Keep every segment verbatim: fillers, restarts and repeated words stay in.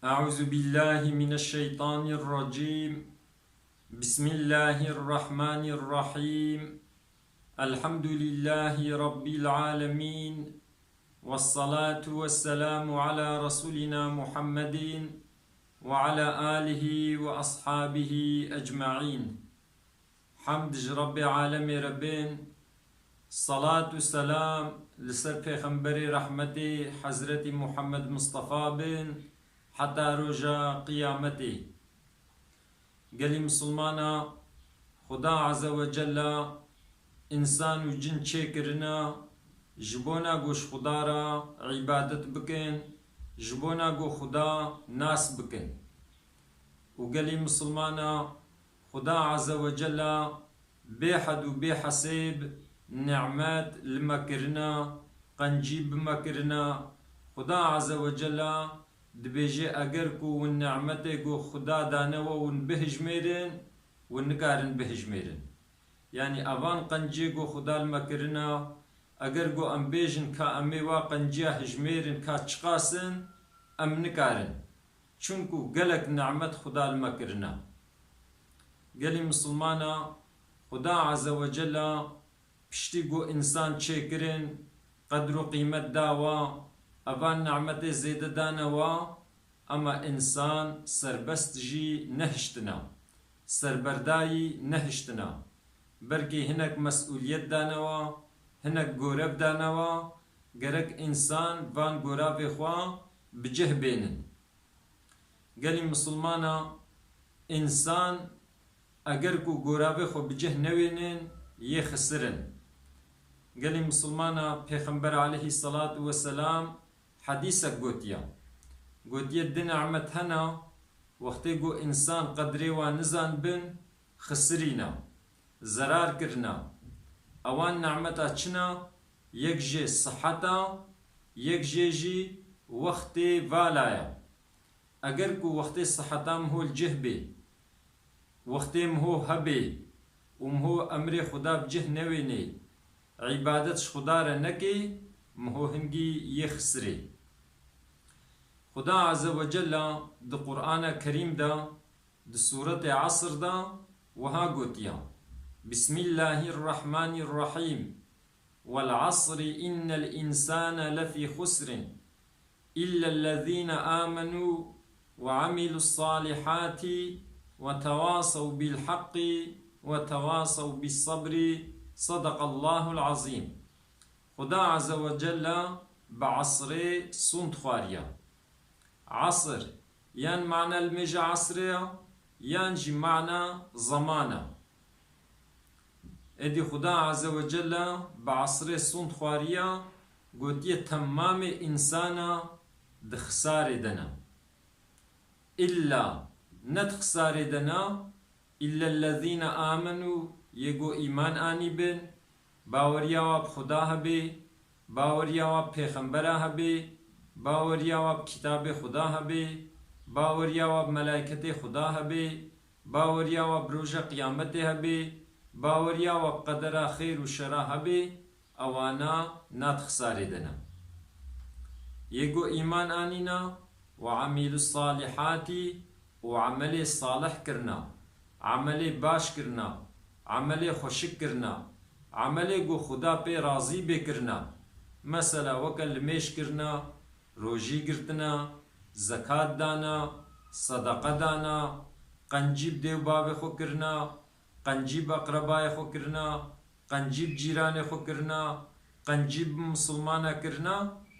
أعوذ بالله من الشيطان الرجيم. بسم الله الرحمن الرحيم. الحمد لله رب العالمين. والصلاة والسلام على رسولنا محمد وعلى آله وأصحابه أجمعين. Hemd ji Rebbê alemê re bên, salat û selam li ser Pêxemberê rehmetê Hezretî Muhammed Mistefa bên, heta roja qiyametê. Gelî misilmana, Xuda Azze ve Cella însan û cin çêkirina, ji bona ku ji Xuda re îbadet bikin, ji bona ku Xuda nas bikin. Û gelî misilmana, Xuda Azze ve Cella bêhed û bêhesêb nimet li me kirina, qencî bi me kirina. Xuda Azze ve Cella dibêje, eger ku hûn nimetê ku Xuda dane we hûn bihijmêrin, hûn nikarin bihijmêrin. Yanî evan qencê ku Xuda li me kirina, eger ku em bêjin ka em ê wa qenciya hijmêrin ka çiqas in, em nikarin. Çunku gelek nimet Xuda li me kirina. Gelî misilmana, Xuda Azze ve Cella piştî ku însan çêkirin, qedr û qîmet da wa, evan nimetê zêde dane wa, ema însan serbest jî nehiştina, serberdayî nehiştina. Belkî hinek mesûliyet dane wa, hinek gorev dane wa, gerek însan van goravê xwe bi cih bênin. Gelî misilmana, însan eger ku goravê xwe bi cih newênin, yê xisir in. Gelî misilmana, Pêxember aleyhî selatu weselam hedîsek gotiya. Gotiye, di nimet hena, wextê ku însan qedrê wan nizanibin, xisirîna, zerar kirina. Ewan nimeta çina, yek jê siheta, yek jê jî wextê vala ye. Eger ku wextê siheta miho li cih bê, wextê miho hebê û miho emrê Xuda bi cih newênê, îbadet ji Xuda re nekê, miho hingî yê xisirê. Xuda Azze ve Cella di Qur'ana Kerîm de, di Sûretê Esr de wiha gotiya, Bismillahirrahmanirrahîm. والعصر إن الإنسان لفي خسر إلا الذين آمنوا وعملوا الصالحات وتواصوا بالحق وتواصوا بالصبر. صدق الله العظيم. Xuda Azze ve Celle bi esrê sûnd xwariya. Esr, yan mana li mêja esrê ya, yan jî mana zeman e. Êdî Xuda Azze ve Celle bi esrê sûnd xwariya, gotiye temamê însana di xisarê de ne. Îlla ne di xisarê de ne, îllellezîne amenû, yê ku îman anîbin, baweriya wa bi Xuda hebê, baweriya wa bi pêxembera hebê, baweriya wa bi kitabê Xuda hebê, baweriya wa bi melayketê Xuda hebê, baweriya wa bi roja qiyametê hebê, baweriya wa bi qedera xêr û şera hebê, ewana ne di xisarê de ne. Yê ku îman anîna, وعملوا الصالحات، û emelê salih kirina, emelê baş kirina, emelê xweşik kirina, emelê ku Xuda pê razî bê kirina. Mesela weke limêj kirina, rojî girtina, zekat dana, sedeqe dana, qencî bi dê û bavê xwe kirina, qencî bi eqrebayê xwe kirina, qencî bi cîranê xwe kirina, qencî bi misilmana kirina,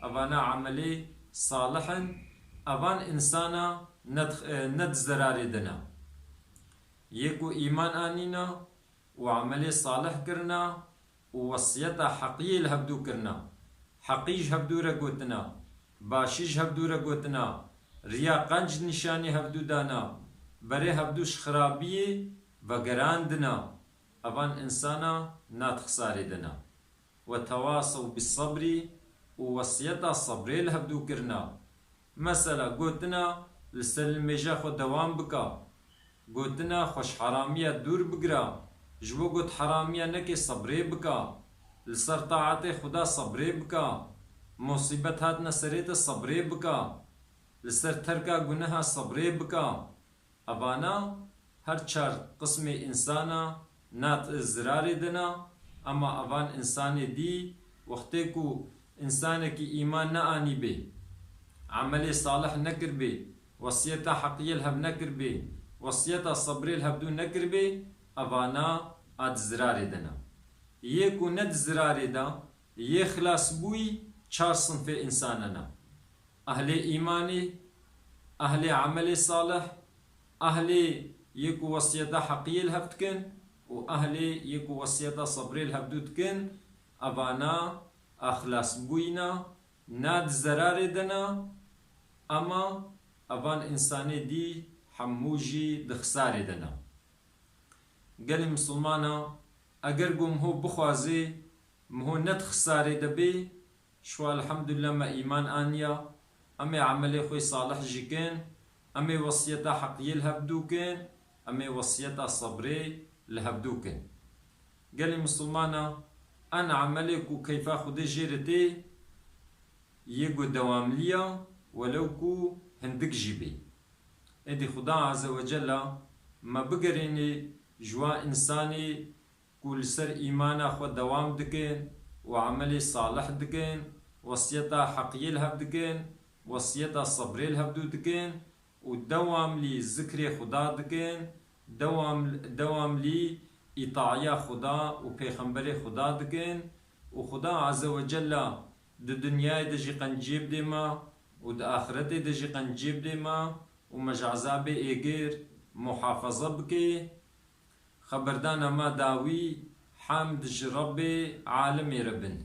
evana emelê salih in, evan însana ne di, ne di zerarê de ne. Yê ku îman anîna û emelê salih kirina û wesiyeta heqiyê li hevdû kirina, heqî ji hevdû re gotina, başî ji hevdû re gotina, riya qenc nîşanî hevdû dana, berê hevdû ji xirabiyê vegerandina, evan însana ne di xisarê de ne. وتواصوا بالصبر، û wesiyeta sebrê li hevdû kirina. Mesela gotina li ser limêja xwe dewam bika. Gotina xwe ji heramiya dûr bigira. Ji bo ku di heramiya nekê sebrê bika. Li ser taetê Xuda sebrê bika. Musîbet hatine serê te sebrê bika. Li ser terka guneha sebrê bika. Evana her çar qismê însana nat zirarê dina, ema evan însanê dî wextê ku însanekî îman neanîbê, emelê salih nekiribê, wesiyeta heqiyê li hev nekiribê, wesiyeta sebrê li hevdû nekiribê, evana a di zirarê de ne. Yê ku ne di zirarê de, yê xilasbûyî çar sinfê însanan e. Ehlê îmanê, ehlê emelê salih, ehlê yê ku wesiyeta heqiyê li hev dikin û ehlê yê ku wesiyeta sebrê li hevdû dikin, evana a xilasbûyî ne, na di zerarê de ne, ema evan însanê dî hemû jî di xisarê de ne. Gelê misilmana, eger ku miho bixwazê, miho ne di xisarê de bê, şwa elhamdulillah me îman aniya, em ê emelê xwe salih jî kin, em ê wesiyeta heqiyê li hevdû kin, em ê wesiyeta sebrê li hevdû kin. Gelê misilmana, en emelê ku keyfa Xwedê jê re tê, yê ku dewamlî ya, welew ku hindik jî bê. Êdî Xuda Azze ve Cella me bigerînê ji wan însanê ku li ser îmana xwe dewam dikin û emelê salih dikin, wesiyeta heqiyê li hev dikin, wesiyeta sebrê li hevdû dikin û dewamlî zikrê Xuda dikin, dewam-, dewamlî îtaiya Xuda û Pêxemberê Xuda dikin û Xuda Azze ve Cella di dinyayê de jî qenciyê bidê me û di axiretê de jî qenciyê bidê me û me ji ezabê êgir muhafaza bike. Xeberdana me dawî, hemd ji Rebbê alemê re bin.